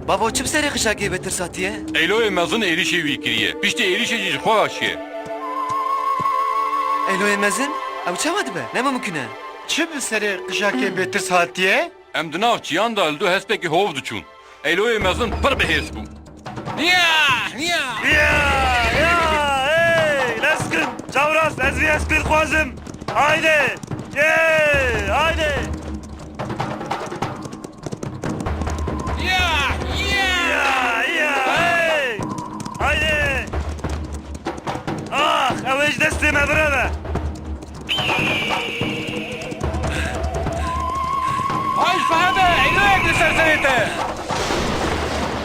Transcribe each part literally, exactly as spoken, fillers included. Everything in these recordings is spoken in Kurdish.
Bavo, çi bi serê qijagê bêtirs hatiye? Eyloyê mezin êrîşê wî kiriye. Piştî êrîşê jî ji xwe haşiye. Eyloyê mezin? Ew çawa dibe? Ne mimkun e. Çi bi serê qijagê bêtirs hatiye? Em di nav çiyan de li du hespekî hov diçûn. Eyloyê mezin pir bihêz bû. Ya! Ya! Ya! Ya! Hey! Lez kin! Çawras, ez vî hespî dixwazim! Haydi! Yê! Haydi! Ya! Ya! Ya! Ya! Hey! Haydi! Ax, ew ê ji destê me bireve! Ay sahibe, eyloyek li ser serê te!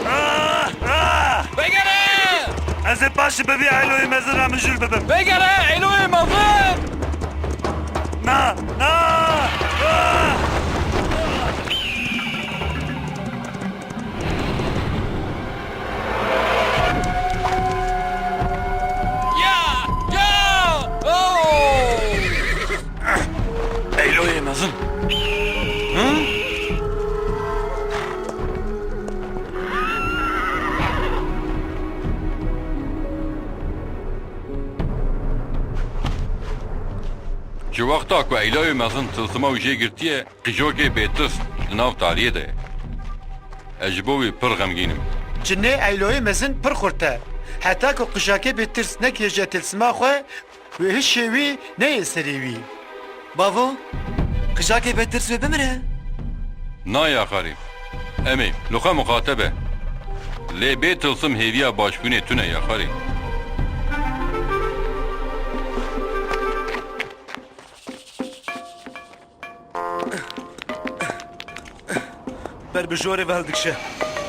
Ah, ah! Vegere! Ez ê paşê bi vî eyloyê mezin re mijûl bibim. Vegere, eyloyê mezin! Na, na! Ah! Ya! Ya! Oh! Eyloyê mezin. Hı? Ji wexta ku Eyloyê mezin tilsima wî jê girtiye, qijokê bêtirs di nav tariyê de ye. Ez ji bo wî pir xemgîn im. Cinê Eyloyê mezin pir xurt e. Heta ku qijokê bêtirs nekêje tilsima xwe, wê hişê wî neyê serê wî. Bavo, qijokê bêtirs wê bimire? Na ya xarî. Em ê li xwe muqate be. Lê bê tilsim hêviya başbûnê tune ya xarî. Ber bi jorê ve hildikişe.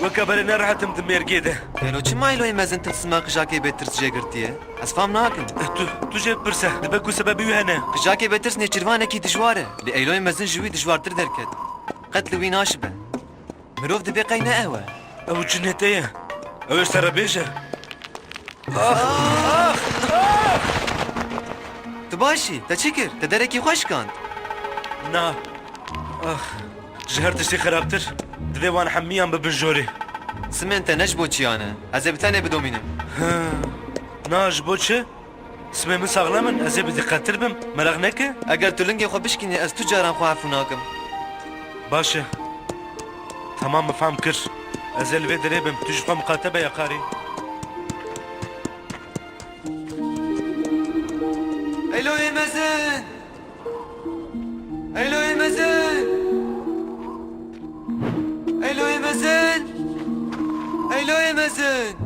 Weke berê nerehet im di mêrgê de. Gelo çima Eyloyê mezin tilsima qijakê bêtirs jê girtiye? Ez fam nakim. Eh, tu, tu jê bipirse. Dibe ku sebebê wî hene. Qijakê bêtirs nêçîrvanekî dijwar e. Lê Eyloyê mezin ji wî dijwartir derket. Qet li wî naşibe. Mirov dibê qey ne ew e. Ew cinê te ye. Ew ê serebêj e. Tu baş î? Te çi kir? Te derekî xwe şikand? Na. Ax. Ji her tiştî xerabtir, divê wan hemiyan bibin jorê. Simên te ne ji bo çiyan e. Ez ê bi tenê bidomînim. Hi. Na, ji bo çi? Simên min saxlem in, ez ê bi diqettir bim. Meraq neke. Eger tu lingê xwe bişkînî, ez tu caran xwe efû nakim. Baş e. Temam, min fam kir. Ez ê li vê derê bim. Tu ji xwe miqate be ya karî. Eyloyê mezin! Eyloyê mezin! Eyloyê mezin! Eyloyê mezin!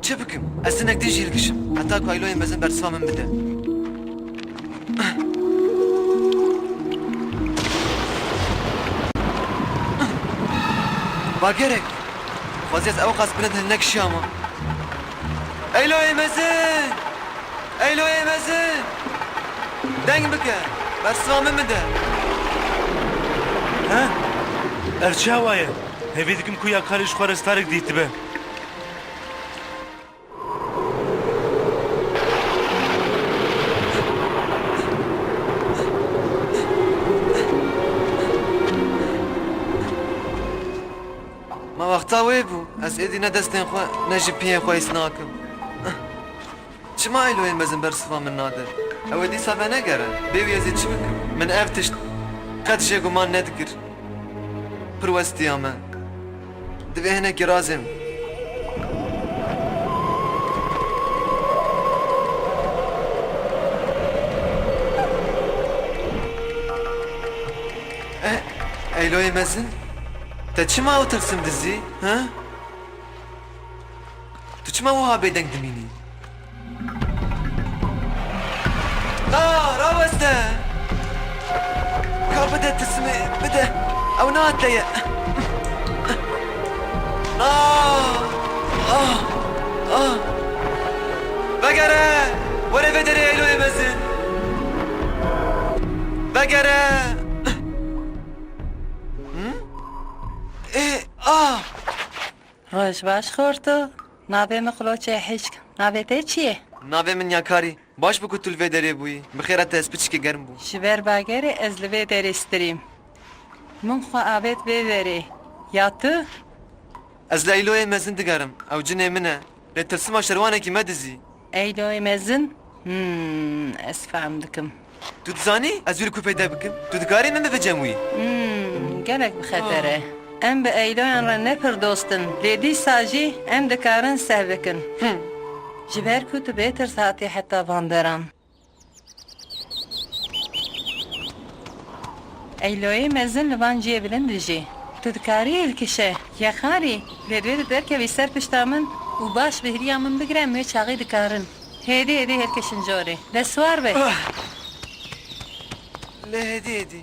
Çi bikim? Ez hinek din jî hilkişim. Heta ku Eyloyê mezin bersiva min bide. Bagerek! Xwezî ez ew qas bilind hilnekişiyama. Eyloyê mezin! Eyloyê mezin! Deng bike! Bersiva min bide! He? Ev çi hewa ye? Hêvî dikim ku ya karê ji xwe re starek dîtibe. Ma wexta wê bû, ez êdî ne destên xwe, ne jî piyên xwe hîs nakim. Çima Eyloyê mezin bersiva min nade? Ew ê dîsa venegere. Bê wî ez ê çi bikim? Min ev tişt qet jê guman nedikir. Pir westiya me. Divê hinekî razêm. Eh, Eyloyê mezin, te çima ew tilsim dizî, ha? Tu çima wiha bêdeng dimînî? Na, raweste! Ka bide tilsimê, bide! Ew nahate ye! Na! Ah! Ah! Vegere! Were vê derê Eyloyê mezin! Vegere! Hı? Ê, ah! Roj baş xorto. Navê min Xiloçê Hişk. Navê te çi ye? Navê min Yakarî. Baş bû ku tu li vê derê bûyî. Bi xêra te ez piçikê germ bûm. Ji ber bagerê ez li vê derê stirîm. Min xwe avêt vê derê. Ya tu? Ez li Eyloyê mezin digerim. Ew cinê min e. Lê tilsima şerwanekî me dizî. Eyloyê mezin? Hmm, ez fehm dikim. Tu dizanî ez wî li ku peyda bikim? Tu dikarî min bibicem wî? Hmm, gelek bi xeter e. Em bi Eyloyan re ne pir dost in, lê dîsa jî em dikarin seh bikin. Hı. Ji ber ku tu bê tirs hatî heta van deran. Eyloyê mezin li van cihê bilind dijî. Tu dikarî hilkişe, Yexarî, lê divê tu derkevî ser pişta min û baş bi hiriya min bigire, em wê çaxî dikarin. Hêdî hêdî hilkişin corê. De siwar be. Ah. Lê hêdî hêdî.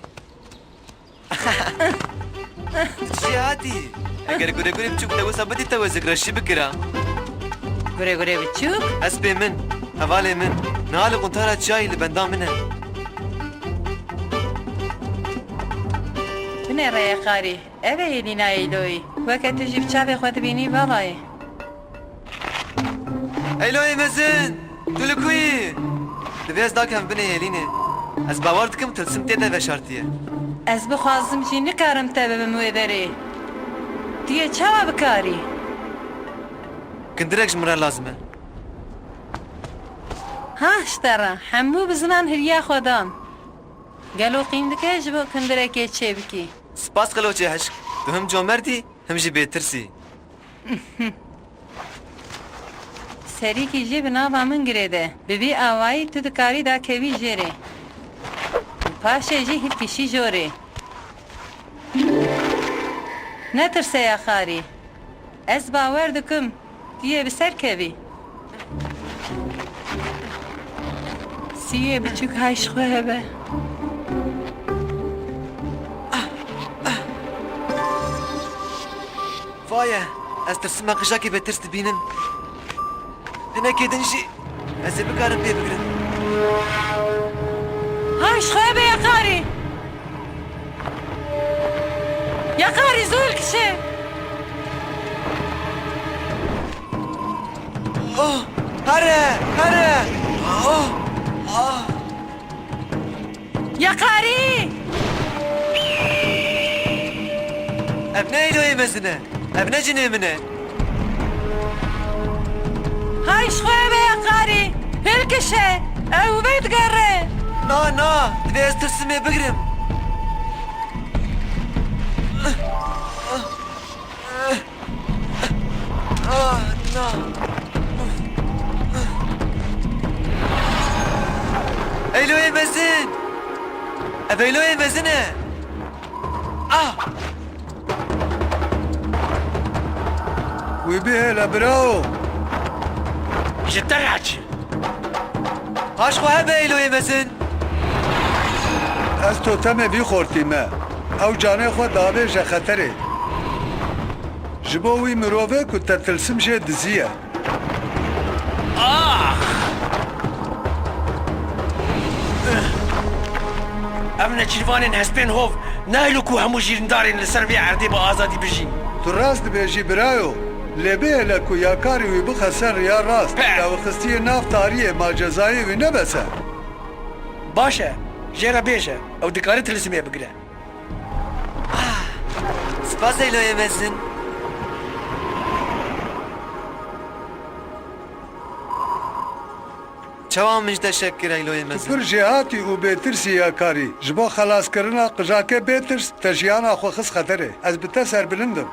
Tu çi hatî? Eger gure gure biçûk te wisa bidî te wê zikreşî bikira. Gure gure biçûk? Espê min, hevalê min, niha li quntara çiyayê li benda min e. Binêre Yexarî, ev e hêlîna Eyloyî. Weke tu jî bi çavê xwe dibînî, valayê. Eyloyê mezin! Tu li ku yî? Divê ez dakevim binê hêlînê. Ez bawer dikim tilsim tê de veşartiye. Ez bixwazim jî nikarim te bibim wê derê. Tu yê çawa bikarî? Kindirek ji min re lazim e. Ha, ji te re. Hemû bizinan hiriya xwe dan. Gelo qîm dike ji bo kindirekê çêbikî? Spas Xiloçê Hişk. Tu him comerd î, him jî bêtirs î. Serîkî jî bi nava min girêde. Bi vî awayî tu dikarî dakevî jêrê. Û paşê jî hilkişî jorê. Netirse Yexarî. Ez bawer dikim, tu yê bi ser kevî. Siyê biçûk hay ji xwe hebe. Vaye, ez tirsima qijakê bêtirs dibînim. Hinekê din jî ez ê bikarim pê bigrim. Hay ji xwe be Yexarî! Yexarî zû hilkişe! Oh, here, here! Oh, ah! Yexarî! Ev ne Eyloyê mezin e. Ev ne cinê min e. Hay ji xwe be Yexarî! Hilkişe! Ew vedigere! Na, na! Divê ez tilsimê bigrim. Ah, na! Eyloyê mezin! Ev Eyloyê mezin e! Ah! Wî bihêle, birawo! Ji te re çi? Paş xwe hebe Eyloyê mezin! Ez totemê vî xortî me. Ew canê xwe davêje xeterê. Ji bo wî mirovê ku te tilsim jê diziye. Ax! Ev neçîrvanên hespên hov nahêlo ku hemû jîrindarên li ser vê erdê bi azadî bijîn. Tu rast dibêjî birayo, lê bihêle ku Yakarî wî bixe ser riya rast, Peh! Te wî xistiye nav tariyê, ma cezayê wî ne bes e? Baş e, jê re bêje, ew dikare tilsimê bigire. Ah, spas Eyloyê mezin. Çawa min ji te şek kir Eyloyê mezin? Tu pir jêhatî û bêtirs î Yakarî. Ji bo xelaskirina qijakê bêtirs te jiyana xwe xist xeterê. Ez bi te serbilind im.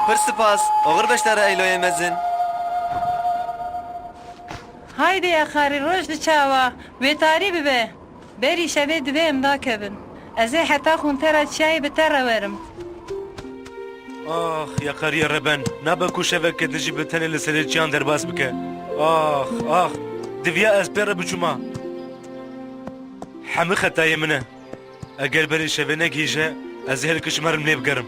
Pir spas, oxir be ji te re Eyloyê mezin. Haydê Yakarî, roj diçe awa, wê tarî bibe. Berî şevê divê em dakevin. Ez ê heta xuntera çiyayê bi te re werim. Ax, Yakariyê reben, nabe ku şeveke din jî bi tenê li serê çiyan derbas bike. Ax, ax, diviya ez pê re biçûma. Hemî xetayê min e. Eger berê şevê negihîje, ez ê hilkişim herim lê bigerim.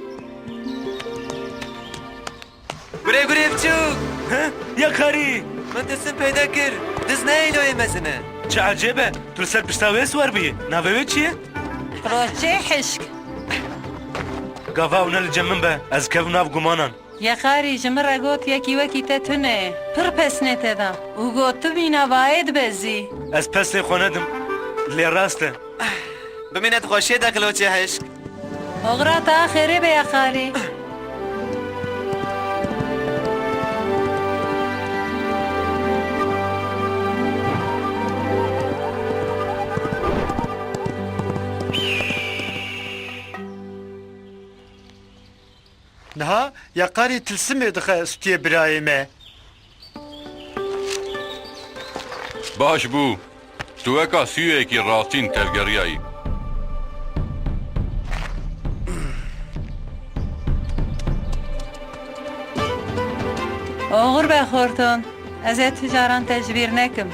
Gurê gurê biçûk! He? Yakarî! Min tilsim peyda kir. Diz ne Eyloyê mezin e. Çi ecêb e, tu li ser pişta wê siwar bûyî. Navê wê çi ye? Roçê hişk. Gava ew ne li cem min be, ez kevim nav gumanan. Yeqarî ji min re got yekî wekî te tune ye. Pir pesnê te da. Û got tu mîna bayê dibezî. Ez pesnê xwe nedim. Lê rast e. Bimîne tu xweşiyê de qiloçê hişk. Oxira te a xêrê be Yeqarî. Niha Yeqarî tilsimê dixe stûyê birayê me. Baş bû. Tu weka sûyekî rastîn tevgeriyayî. Oxir be Xorton. Ez ê tu caran te ji bîr nekim.